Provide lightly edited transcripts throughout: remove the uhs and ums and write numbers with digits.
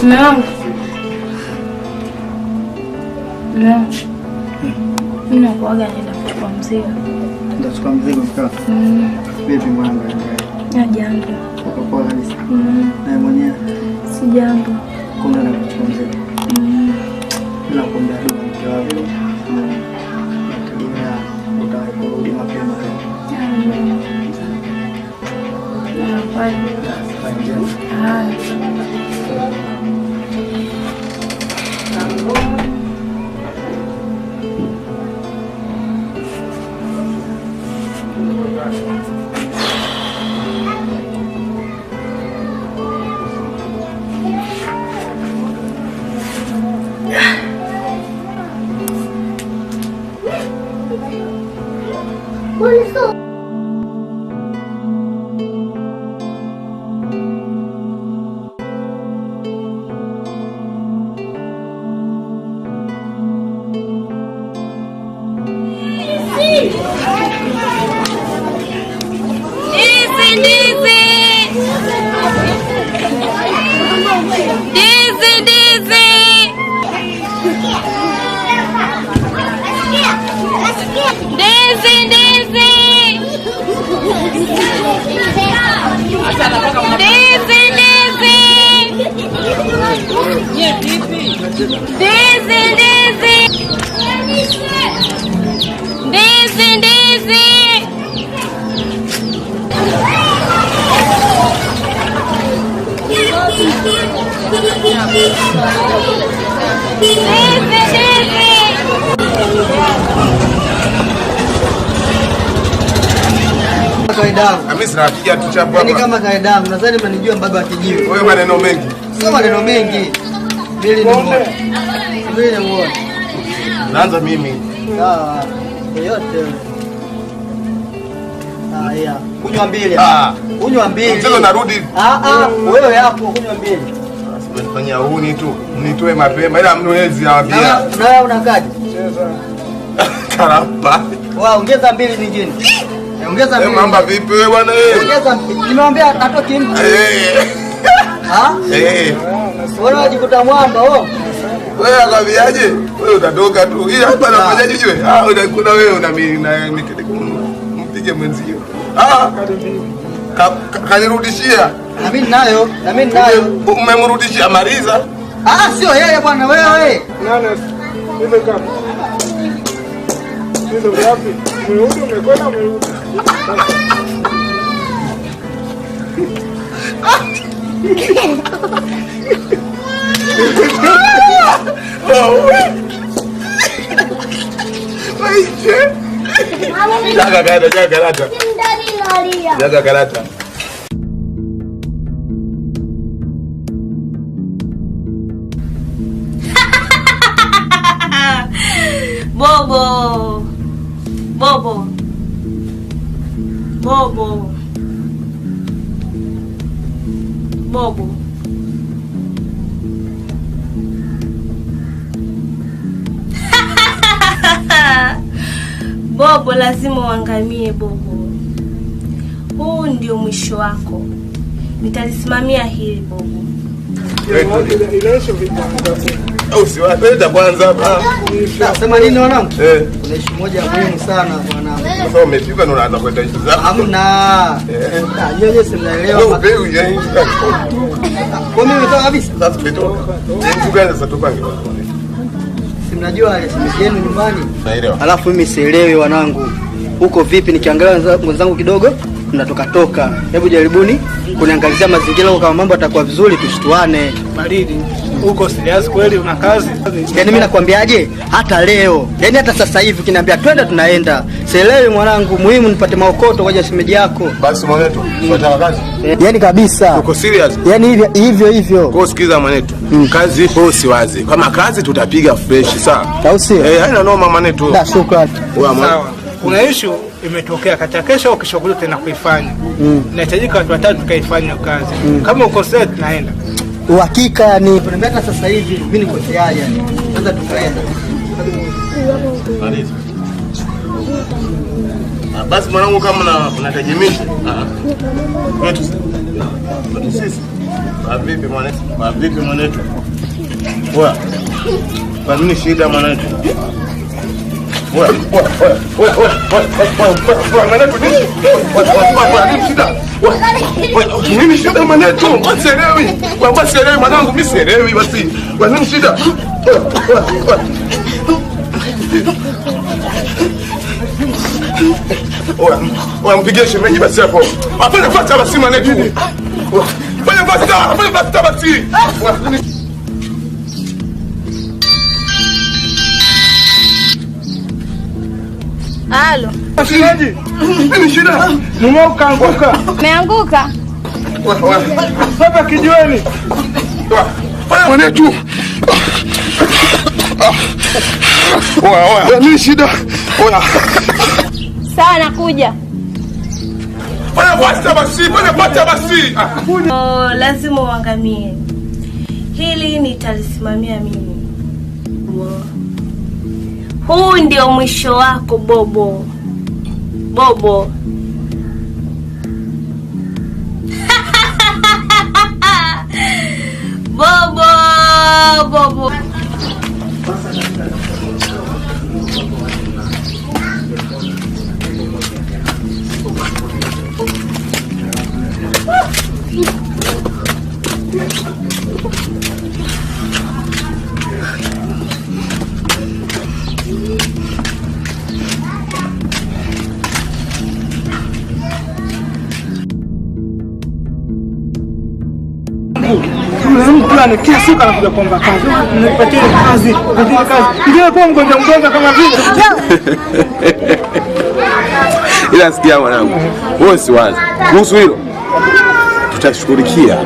Mume wangu. Mume wangu. Mimi nakuaga naenda kuchukua mzigo. Ndio mzigo mkao. Vipi mwanangu? Na jambo. Uko poa kabisa? Na mwenyewe? Si jambo. Kuna na kuchukua mzigo. Nakuombea dua mke wangu. Nategemea utawahi kurudi mapema leo. Yaani kama kawaida nadhani mnanijua baba wa kijiwe. Wewe maneno mengi. Sio maneno mengi. Mimi ni mmoja. Mimi ni mmoja. Naanza mimi. Sawa. Yote. Haya. Kunywa mbili. Kunywa mbili. Mchezo narudi. Wewe hapo kunywa mbili. Unafanya huni tu. Mnitoe mapema ila mnawezi nawaambia. Na wewe unakaje? Cheza. Karamba. Wewe ongeza mbili nyingine. Ongeza mbili. Mamba vipi wewe bwana wewe? Ongeza mbili. Nimemwambia atoki mtu. Ha? Wewe unajikuta mwamba wewe. Wewe akwambiaje? Wewe utatoka tu. Ila hapa nafanyaje ujue? Unakuna wewe una mimi na mpige mwenzio. Kanirudishia. Na mimi nayo, na mimi nayo. Umemrudishia maliza. Sio yeye bwana wewe. Nani? Hizo kama. Hizo wapi? Umerudi umekwenda umerudi. Jaga karata, jaga karata. Jaga karata. Bobo. Bobo. Bobo. Bobo. Bobo lazima uangamie Bobo. Huu ndio mwisho wako. Nitalisimamia hili Bobo. Usiwapenda kwanza hapa. Sema nini wanangu? Kuna issue moja muhimu sana mwanangu. Sasa umefika na unaanza kwenda issue zako. Hamna. Yeye si mnaelewa. Wewe upewi yeye. Kwa mimi nimetoka kabisa. Sasa tumetoka. Mtu gani sasa tupange? Si mnajua ile shemeji yenu nyumbani? Naelewa. Alafu mimi sielewi wanangu. Huko vipi nikiangalia wenzangu kidogo mnatoka toka. Hebu jaribuni kuniangalizia mazingira huko kama mambo yatakuwa vizuri tushtuane. Baridi. Uko serious kweli una kazi? Yaani mimi nakwambiaje? Hata leo, yaani hata sasa hivi ukiniambia twende tunaenda. Sielewi mwanangu, muhimu nipate maokoto kwa ajili ya shemeji yako. Basi mwanetu, unataka kazi? Yaani kabisa. Uko serious? Yaani hivyo hivyo hivyo. Kwa sikiza mwanetu. Kazi ipo usiwaze. Kama kazi tutapiga fresh sawa. Au sio? Haina noma mwanetu. Da, shukrani. Sawa. Kuna issue imetokea kati kesho au kesho kutwa tena kuifanya. Inahitajika watu watatu tukaifanya kazi. Kama uko set tunaenda. Uhakika yani tunaambia hata sasa hivi mimi niko tayari yani. Sasa tukaenda. Maliza. Basi mwanangu kama unategemea. Wewe tu. Sisi. Vipi mwanetu? Vipi mwanetu? Oya. Kwa nini shida mwanetu? Oya, oya, oya, oya, oya, mwanetu nini? Oya, nini shida? Oya, nini shida mwanetu? Sielewi. Baba sielewi mwanangu, mimi sielewi basi. Kwa nini shida? Oya, oya, oya. Oya, oya mpigie shemeji basi hapo. Afanye fasta basi mwanetu. Fanya fasta basi. Halo. Shemeji, nini shida? Mumeo kaanguka. Umeanguka? Baba kijiweni. Oya mwanetu. Oya, oya. Nini shida? Oya. Sawa nakuja. Fanya fasta basi, fanya fasta basi. Oh, lazima uangamie. Hili nitalisimamia mimi. Huu ndio mwisho wako Bobo. Bobo. Bobo, Bobo. Mtu kila siku anakuja kuomba kazi. Nipatie kazi, nipatie kazi. Ndio kwa mgonjwa mgonjwa kama vile. Ila sikia mwanangu, wewe usiwaze kuhusu hilo. Tutashughulikia.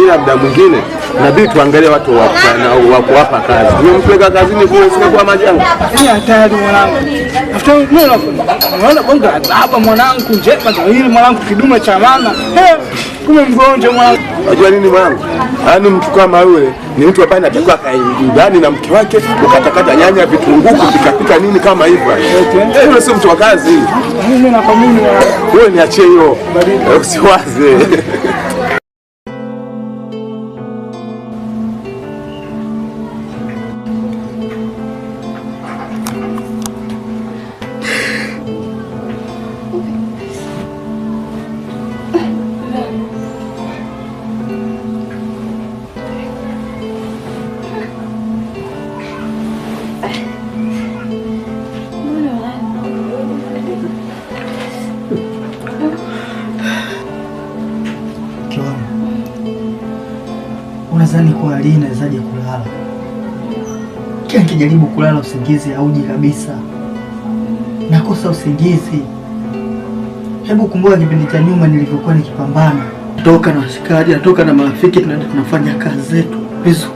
Ila muda mwingine inabidi tuangalie watu wa kuwapa kazi. Tumempeleka kazini kule sina kwa majanga. Ni hatari mwanangu. Afuta mimi naona bonga baba mwanangu njema hili mwanangu kidume cha mama. Kumbe mgonjwa mwanangu. Unajua nini mwanangu? Yaani mtu kama yule ni mtu ambaye anatakiwa akae ndani na mke wake, ukatakata nyanya, vitunguu, kupika nini kama hivyo. Yule sio mtu wa kazi. Mimi na kwa mimi mwanangu. Wewe niachie hiyo. Usiwaze. Unadhani kwa hali inawezaje kulala? Kila nikijaribu kulala usingizi hauji kabisa. Nakosa usingizi. Hebu kumbuka kipindi cha nyuma nilivyokuwa nikipambana. Toka na washikaji, natoka na marafiki, tunaenda tunafanya kazi zetu vizuri.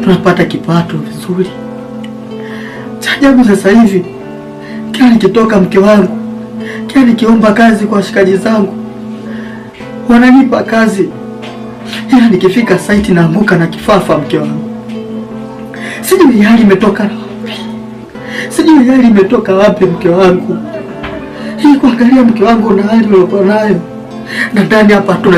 Tunapata kipato vizuri. Cha ajabu sasa hivi kila nikitoka mke wangu, kila nikiomba kazi kwa washikaji zangu, wananipa kazi. Ila nikifika site naanguka na kifafa mke wangu. Sijui hali imetoka wapi. Sijui hali imetoka wapi mke wangu. Hii kuangalia mke wangu na hali uliokuwa nayo. Na ndani hapa tuna